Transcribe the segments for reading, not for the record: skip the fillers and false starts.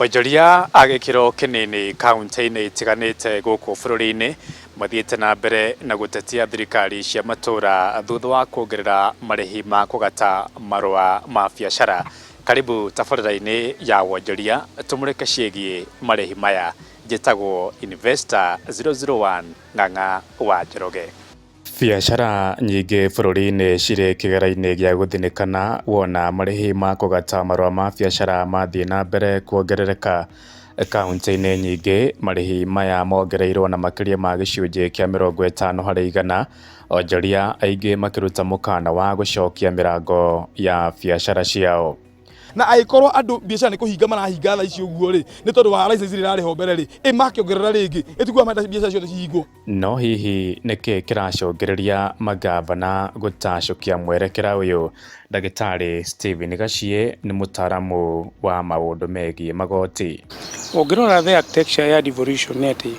Onjoria a gĩkĩro kĩnini kauntĩ-inĩ itiganĩte gũkũ bũrũri-inĩ mathiĩte na mbere na gũtetia thirikari cia matũra thutha wa kuongerera marĩhi ma kũgata marũa ma biacara. Karibu tabarĩra-inĩ ya wonjoria tũmũrĩke ciĩgiĩ marĩhi maya. Njĩtagwo Investor 001 Ng'ang'a wa Njoroge. Biacara nyingĩ bũrũri-inĩ cirĩ kĩgera-inĩ gĩa gũthinĩkana wona marĩhi ma kũgata marũa ma biacara mathiĩ na mbere kuongerereka. Kauntĩ-inĩ nyingĩ marĩhi maya mongereirwo na makĩria ma gĩcunjĩ kĩa 50%, onjoria aingĩ makĩruta mũkana wa gũcokia mĩrango ya biacara ciao. Na angĩkorwo andũ biacara nĩ kũhinga marahinga thaa ici ũguo rĩ, nĩ tondũ wa license ĩrĩa ĩrarĩhwo mbere rĩ, ĩ makĩongerera rĩngĩ, ĩtikuga marenda biacara ciothe cihingwo. No hihi nĩkĩ kĩracũngĩrĩria mangavana gũtacũkia mwerekera ũyũ? Ndagĩtarĩ Stephen Gachie nĩ mũtaaramu wa maũndũ megiĩ magoti. Ũngĩrora the architecture ya devolution nĩ atĩ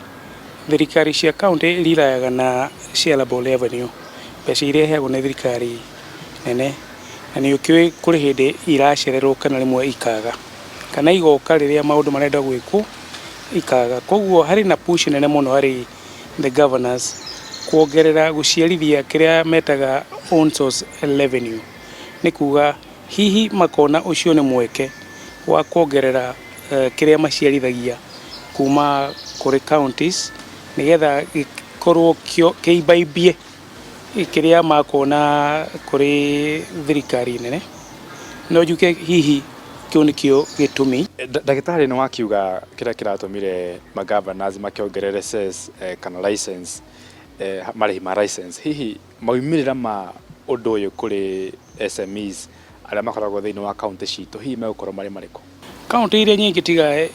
thirikari cia county irilayaga na shareable revenue, mbeca iria iheagwo nĩ thirikari nene. Na nĩ ũkĩũĩ kũrĩ hĩndĩ iracererwo kana rĩmwe ikaga, kana igoka rĩrĩa maũndũ marenda gwĩkwo ikaga. Koguo harĩ na push nene mũno harĩ the governors kuongerera gũciarithia kĩrĩa metaga own source revenue. Nĩ kuga hihi makona ũcio nĩ mweke wa kuongerera kĩrĩa maciarithagia kuma kũrĩ counties nĩgetha gĩkorwo kĩimbaimbie kĩrĩa makuona kũrĩ thirikari nene. No njuke hihi kĩu nĩkĩo gĩtũmi. Ndagĩtarĩ nĩ wakiuga kĩrĩa kĩratũmire magovernors makĩongerere cess kana license, marĩhi ma license. Hihi maumĩrĩra ma ũndũ ũyũ kũrĩ SMEs arĩa makoragwo thĩinĩ wa kaunti citũ hihi megũkorwo marĩ marĩkũ? Kaunti iria nyingĩ tiga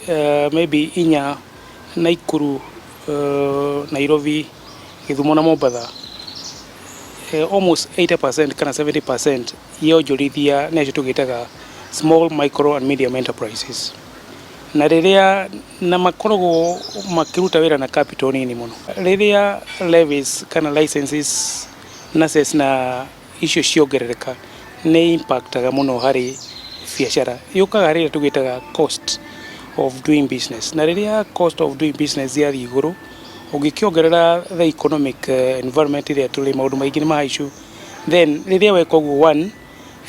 maybe inya, Nakuru, Nairobi, Gĩthumo na Mombatha, almost 80% kana 70% ya onjorithia nĩ acio tũgĩtaga small, micro and medium enterprises, na rĩrĩa na makoragwo makĩruta wĩra na capital nini mũno. Rĩrĩa levies kana licenses na cess na icio ciongerereka, nĩ impactaga mũno harĩ biacara. Yũkaga rĩrĩa tũgĩtaga cost of doing business, na rĩrĩa cost of doing business yathiĩ igũrũ, ũngĩkĩongerera the economic environment ĩrĩa tũrĩ, maũndũ maingĩ nĩ mahaicu. Then rĩrĩa weka ũguo, one,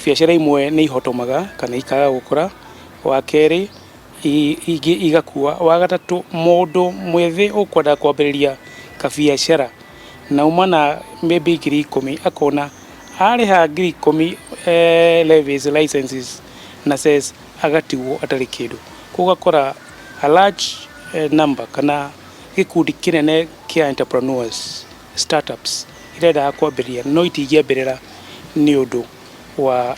biacara imwe nĩ ihotomaga kana ikaga gũkũra; wa kerĩ, ingĩ igakua; wa gatatũ, mũndũ mwĩthĩ ũkwenda kwambĩrĩria kabiacara na uma na maybe 10,000, akona arĩha 10,000 levies, licenses na cess, agatigwo atarĩ kĩndũ. Koguo ũgakora a large number kana gĩkundi kĩnene kĩa entrepreneurs, startups irendaga kwambĩrĩria, no itingĩambĩrĩra nĩ ũndũ wa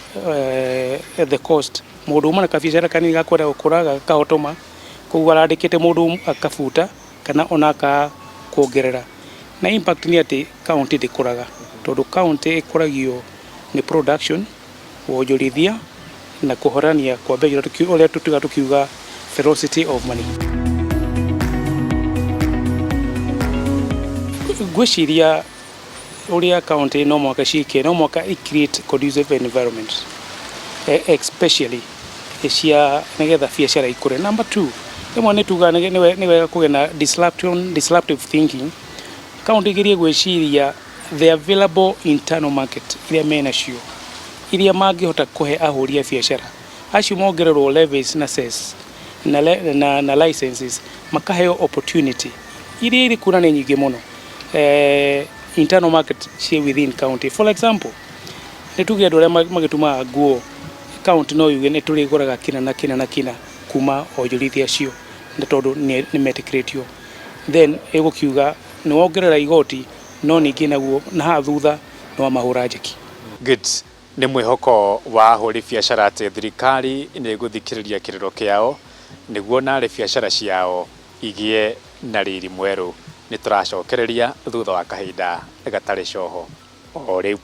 the cost. Mũndũ uma na kabiacara kanini gakwenda gũkũra gakahotoma, koguo arandĩkĩte mũndũ akabuta kana ona akaga kuongerera. Na impact nĩ atĩ county ndĩkũraga, tondũ county ĩkũragio nĩ production, wonjorithia na kũhorania kwa mbeca, ũrĩa tũtuga tũkiuga velocity of money. Ngwĩciria ũrĩa county no mũhaka ciĩke, no mũhaka i create conducive environment, especially cia nĩgetha biacara ikũre. Number two, rĩmwe nĩ tugaga nĩ wega kũgĩa na disruptive thinking. County igerie gwĩciria the available internal market iria menacio, iria mangĩhota kũhe ahũri a biacara acio mongererwo levies na cess na licenses, makaheo opportunity iria irĩ kuo na nĩ nyingĩ mũno, internal market ciĩ within county. For example, nĩ tuge andũ arĩa magĩtumaga nguo, county no yuge nĩ tũrĩgũraga kĩna na kĩna na kĩna kuma onjorithia acio, nĩ tondũ nĩ metĩkĩrĩtio. Then ĩgũkiuga nĩ wongerera igoti, no ningĩ naguo na haha thutha nĩ wamahũra njeki. Good. Nĩ mwĩhoko wa ahũri biacara atĩ thirikari nĩ ĩgũthikĩrĩria kĩrĩro kĩao nĩguo narĩ biacara ciao igĩe na riri mwerũ. Nĩ tũracokereria thutha wa kahinda gatarĩ coho o rĩu.